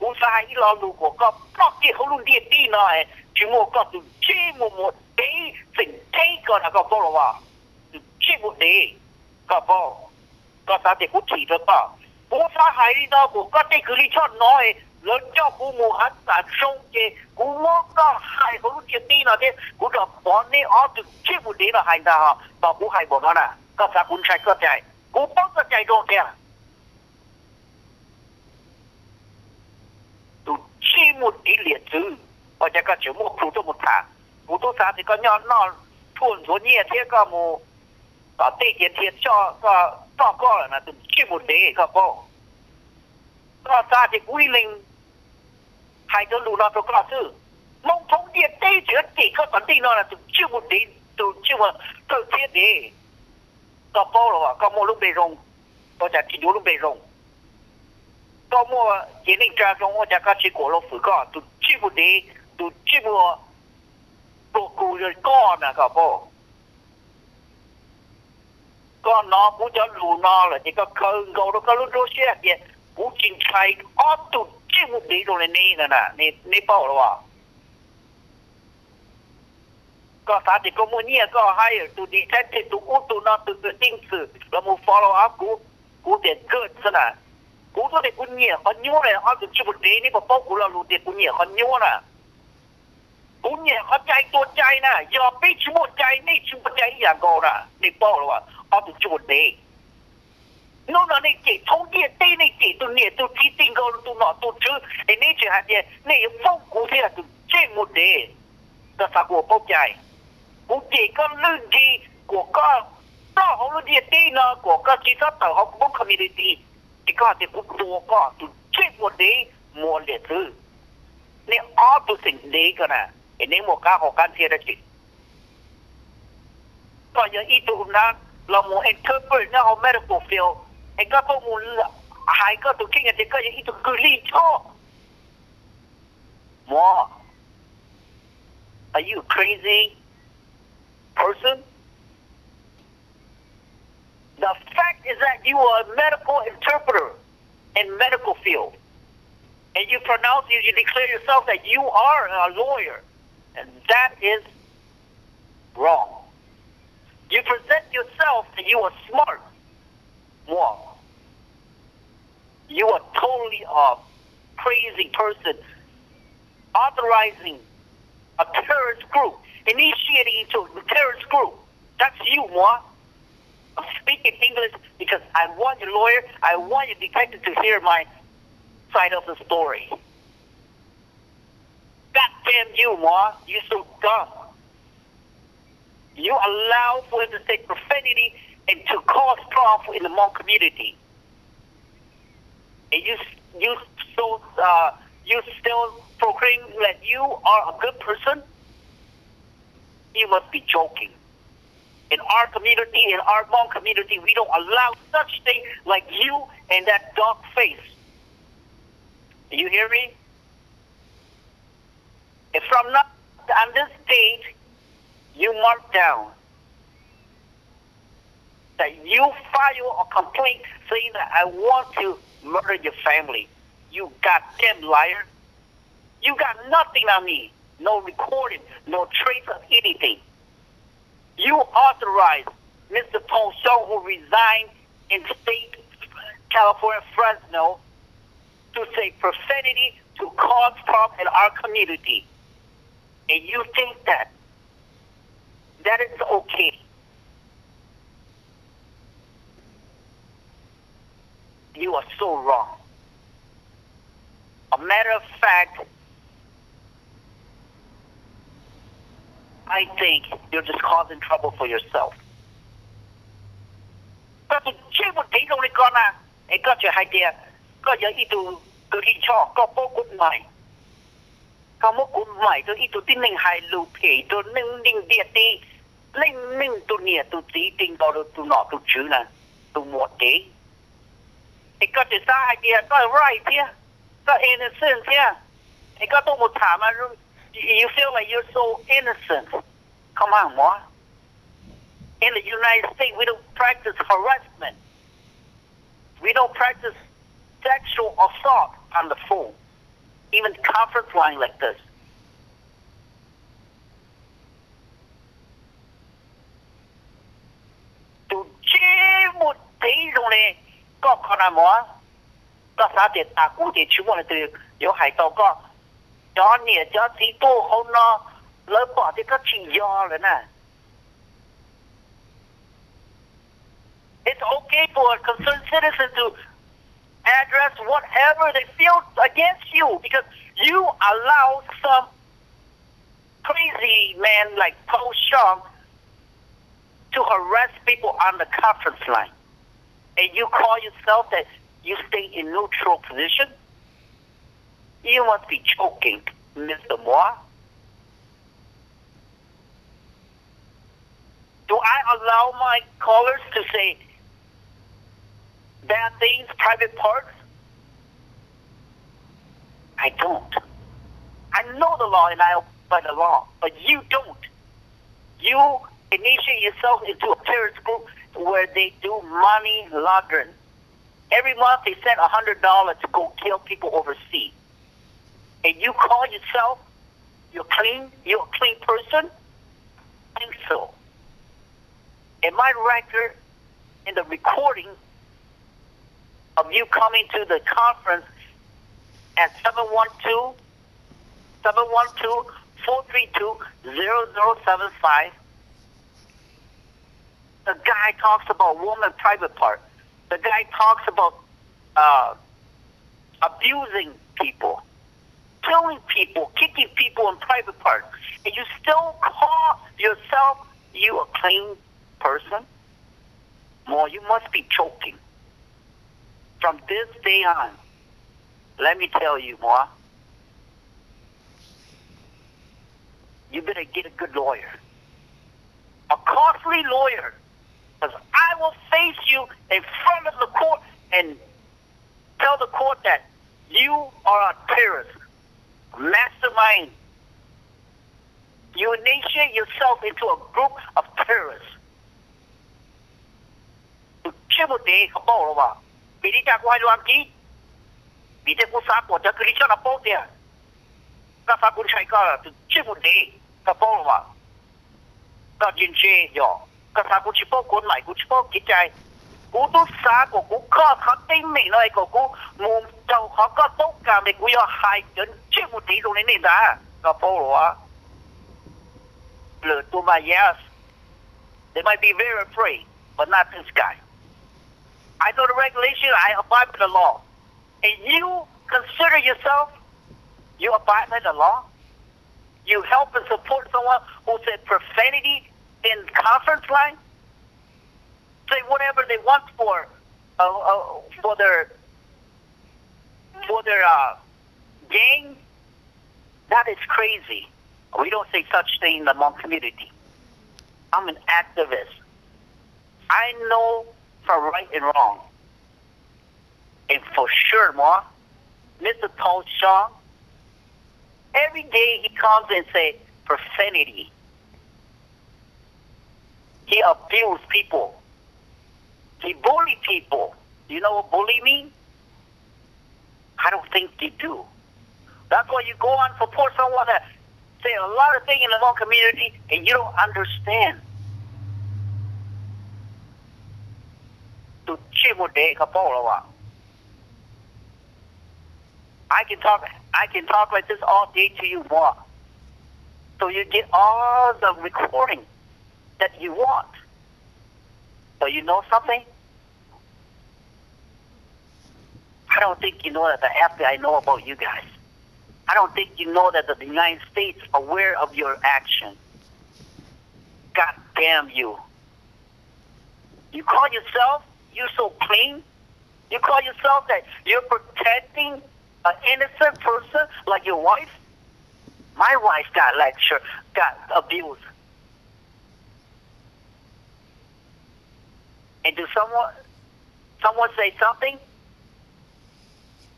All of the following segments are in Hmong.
Kuv xav hais ib lo lus kom koj ploj kiag hauv lub ntiaj teb no, tsis muaj koj tus ntsej muag muag dev xeem deb ko na, koj paub los as? Tus ntsej muag dev, koj paub? Koj xav tias kuv chim rau koj? Kuv xav hais li no kom koj tej kws li choj no, lawv coj kuv mus hav txam zoo ces kuv muab koj hais hauv lub ntiaj teb no thiab kuv rov pov neb ob tug ntsej muag dev no hais ntag. Tos kuv hais npaum no na, koj xav kuv ntshai koj cai? Kuv paub koj cai zoo tiag. Tus ntsej muag dev liam txwv, ua cas koj tseem muaj plhus tuaj mus tham? Kuv twb xav tias koj nyob noj tshuaj ntxuav nyiaj thiab koj mus tom tej ces nrhiav koj ploj koj lawm na, tus ntsej muag dev, koj paub? Koj xav tias kuv ib leeg hais cov lus no rau koj xwb? Hmoob thoob ntiaj teb tseem cem koj tom ntej no na, tus ntsej muag dev, tus ntsej muag thawj txhiab dev. Koj paub los as? Koj muaj lub npe zoo, ua cas tsis yuav lub npe zoo? Koj muaj cev neej tsa zoo, ua cas koj tsis kuam los fwm koj? Tus ntsej muag dev, tus ntsej muag pluag kus koj na, koj paub? Koj hnov kuv cov lus no lawm ces koj khaws nkaus rau koj lub nruab siab hais tias kuv tsis ntshai ob tug ntsej muag dev zoo li neb na, neb paub los as? Koj xav tias koj muaj nyiaj koj hire tus detective tus ub tus no tus twm tij xwm los mus follow up kuv, kuv tias good xwb na. Kuv twb tias kuv nyiam qhov nyuaj na, ob tug ntsej muag dev, neb puas paub kuv lo lus tias kuv nyiam qhov nyuaj na? Kuv nyiam qhov cai tua cai na, yog peb tsis muaj cai nej tsis muaj cai ib yam nkaus na, nej paub los as, ob tug ntsej muag dev? Hnub no nej cem thoob ntiaj teb, nej cem tus niam tus txiv, txij nkaus tus nom tus tswv, es neb tseem hais tias nej yuav foob kuv thiab, tus ntsej muag dev. Koj xav kuv paub cai? Kuv cem koj lwj nti, kuas koj ploj hauv lub ntiaj teb no, kuas koj tsis txhob tawm hauv kuv lub community, ces koj hais tias kuv tua koj, tus ntsej muag dev muag liam txwv. Nej ob tug xeem dev ko na, es neb muaj qab hau qab ntxhiab dab tsi? Koj yog ib tug na, los mus interpret nyob hauv medical field, es koj tuaj mus hais koj tus kheej hais tias koj yog ib tug kws lij choj. Muam, are you a crazy person? The fact is that you are a medical interpreter in medical field. And you pronounce, you, you declare yourself that you are a lawyer. And that is wrong. You present yourself that you are smart. Muam, you are totally a crazy person authorizing a terrorist group, initiating into a terrorist group. That's you, Muam. I'm speaking English because I want your lawyer, I want your detective to hear my side of the story. God damn you, Muam. You so dumb. You allow for him to say profanity and to cause problem in the Hmong community. And you, you so, uh, you still proclaim that you are a good person? You must be joking. In our community, in our Hmong community, we don't allow such thing like you and that dog face. You hear me? And from now on this date, you mark down that you file a complaint saying that I want to murder your family. You goddamn liar. You got nothing on me. No recording, no trace of anything. You authorized Mister Pong Xiong, who resigned in state California, Fresno, to say profanity to cause problem in our community. And you think that that is okay? You are so wrong. A matter of fact, I think you're just causing trouble for yourself. Koj tus ntsej muag dev zoo li koj na, es koj tseem hais tias koj yog ib tug kws lij choj, koj paub kuv mais. Koj muab kuv mais rau ib tug tib neeg hais lus phem rau neej neeg ntiaj teb, neej neeg tus niam tus txiv, txij nkaus tus nom tus tswv na, tus muam dev. Es koj tseem xav hais tias koj right thiab, koj innocent thiab, es koj tuaj mus tham mas you feel like you're so innocent. Come on, Muam. In the United States, we don't practice harassment. We don't practice sexual assault on the phone. even conference line like this. Tus tsis muaj tseeb zoo li koj qhov na Muas, koj xav tias tas kuv ces tsis muaj leej twg yuav hais tau koj. Cov niam cov txiv tuaj hauv no, lawv pom tias koj tsis yog lawm na. It's okay for a concerned citizen to address whatever they feel against you because you allow some crazy man like Paul Shang to harass people on the conference line. And you call yourself that you stay in neutral position? You must be joking, Mister Moa. Do I allow my callers to say bad things, private parts? I don't. I know the law and I abide by the law, but you don't. You initiate yourself into a terrorist group where they do money laundering. Every month they send a hundred dollars to go kill people overseas. And you call yourself, you're clean, you're a clean person? I think so. In my record, in the recording of you coming to the conference at seven one two, seven one two, four three two, zero zero seven five, the guy talks about woman private part. The guy talks about uh, abusing people, killing people, kicking people in private parts, and you still call yourself you a clean person? Moa, you must be joking. From this day on, let me tell you, Moa, you better get a good lawyer. A costly lawyer. Because I will face you in front of the court and tell the court that you are a terrorist, a mastermind. You initiate yourself into a group of terrorists. Tus tsis muaj dev, koj paub los as? Vim li cas kuv hais lus Askiv? Vim tias kuv xav kom cov kws li choj no paub tias koj xav kuv ntshai koj, tus tsis muaj dev, koj paub los as? Koj ntse ntse yog koj xav kuv tsis paub kuv maim, kuv tsis paub kev cai. Kuv twb xav kom kuv kho qhov teeb meem no es kom kuv mus raug qhov koj paub kam es kuv yuav hais cov tsis muaj dev zoo li nej ntag, koj paub los as? Lwm tus mas yes, they might be very afraid, but not this guy. I know the regulation, I abide by the law. And you consider yourself, you abide by the law? You help and support someone who said profanity in conference line? Say whatever they want for, uh, uh, for their, for their uh, gain? That is crazy. We don't say such thing in the Hmong community. I'm an activist. I know from right and wrong. And for sure, Moa, Mister Paul Shaw, every day he comes and say profanity. He abuse people. He bully people. You know what bully means? I don't think you do. That's why you go on support someone that say a lot of things in the Hmong community and you don't understand. Tus tsis muaj dev, koj paub los as? I can talk, I can talk like this all day to you, Moa. So you get all the recording that you want. But you know something? I don't think you know that the F B I know about you guys. I don't think you know that the United States aware of your action. God damn you. You call yourself, you so clean. You call yourself that you're protecting an innocent person like your wife. My wife got lectured, got abused. And do someone, someone say something?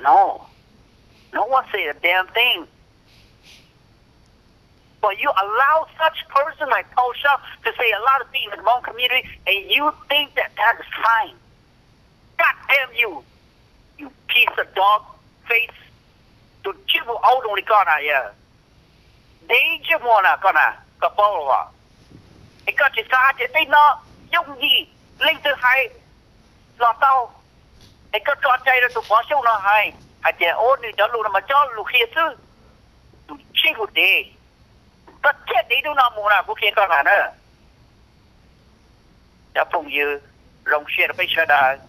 No. No one say a damn thing. But you allow such person like Paul Shaw to say a lot of things in the Hmong community, and you think that that is fine. God damn you, you piece of dog face. Tus tsis Tus aub zoo li koj na yog, ntev ntsej muag na koj na, koj paub los as. Es koj tsis xav hais tias tej no yooj yim, leej twg hais los tau. Es koj tso cai rau tus Pov Xyooj no hais, hais tias ua nws cov lus no mas cov lus qhia xwb. Tus tsib hu dev, koj thiaj dev hnub no mus na, kuv qhia koj na. Cov phooj ywg, zoo siab rau peb sawv daws.